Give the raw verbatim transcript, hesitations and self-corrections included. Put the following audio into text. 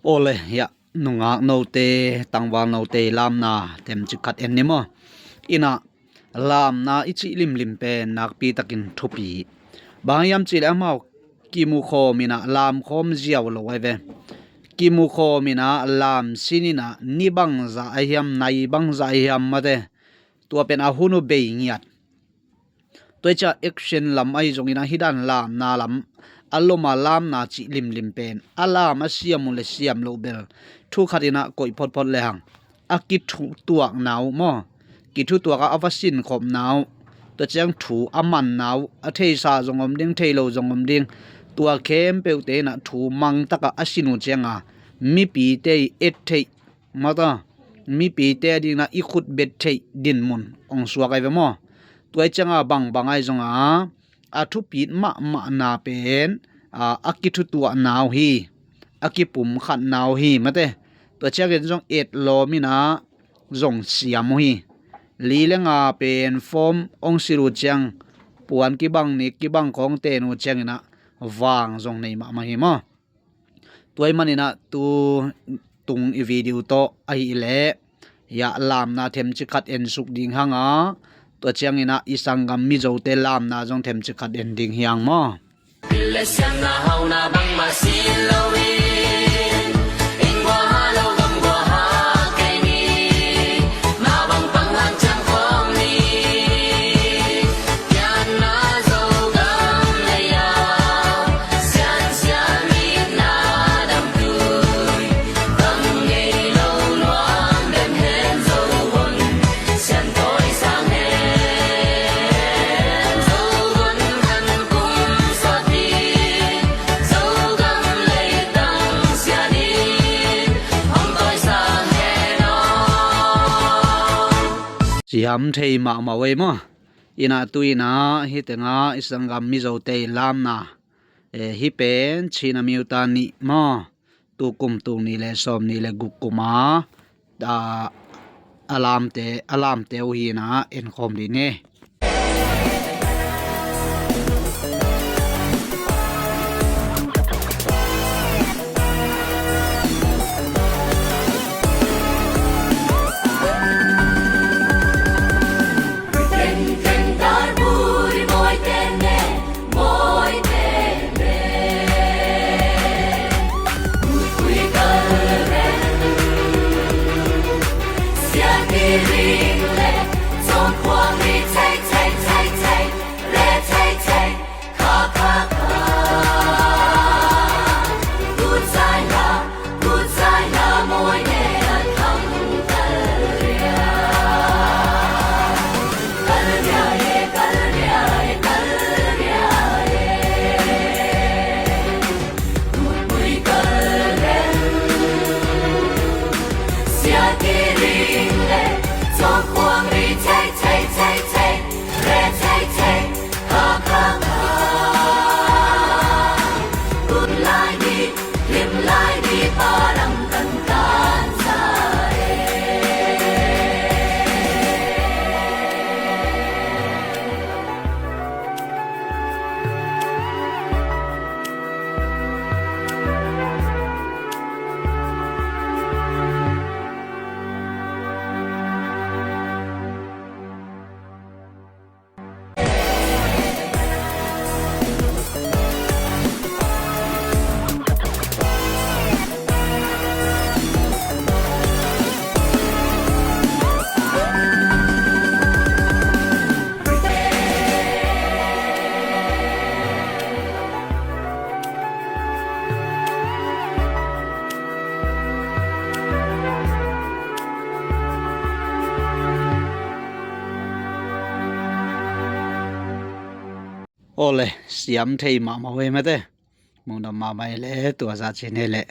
Awle, hiah nungak note, tangval note lamna themcik khat en ni maw. Inah lamna i cih limlim pen nakpi takin thupi. Bang hiam cihleh amau kimukhawm inah lamkhawm ziau lo ai ve. Kimukhawm inah lamsin inah ni bangzah ahi hiam, nai bangzah ahi hiam mate. Tua pen a hun uh bei ngiat. Tua i ciah action lam ahi zongin ah hih dan lamna lam, a loma lamna cih limlim pen a lam a siam uh le siam loh bel thu khat inah koih photphot le hang a kithutuakna uh maw, kithutuak a a va sinkhopna uh, tua ciang thu a manna uh, a theisa zong om ding, thei lo zong om ding. Tua khempeuhte inah thu mangtakah a sin uh cianga mipite i et theih mata, mipite a dingna i khut bet theih dinmun ong suak ai ve maw. Tua i cianga bangbang ai zonga a thupit mahmahna pen a, a kithutuahna uh hi, a kipumkhatna uh hi mate. Tua ciangin zong etlawm inah zong siam uh hi. Li le nga pen form ong silh uh ciang puan kibang, nik kibang khawng ten uh ciang inah vang zong nei mahmah hi maw. Tua i maninah tu tung i video tawh ahileh hiah lamna themcik khat ensuk ding hanga, tua cianginah i sanggam Mizote lamna zong themcik khat en ding hiang maw. Pil le siamna hauna bangmah sin loin, inn gua ha lo gam gua ha kei ni. Mah bang pang hanciam khawng ni. Pianna Zogam lei-a siansiam itna damtui, gam ngei lo luang dem hen Zo hun sian tawi sang hen. Zo hun an kum sawt hi, Zogam leitang sian in hong tawi sang hen aw. Siam thei mahmah uh ei maw. Inah tu inah hih tengah i sanggam Mizote i lamna, eh, hih pen Chin Amiuta nih maw, tu kum tul nih le sawm nih le guk kuma, ah, a lamte, a lamte uh hi inah enkhawm dih ni. Awle, siam thei mahmah uh ei mate. Mungdam mahmah ei le, tua zah cin ei le.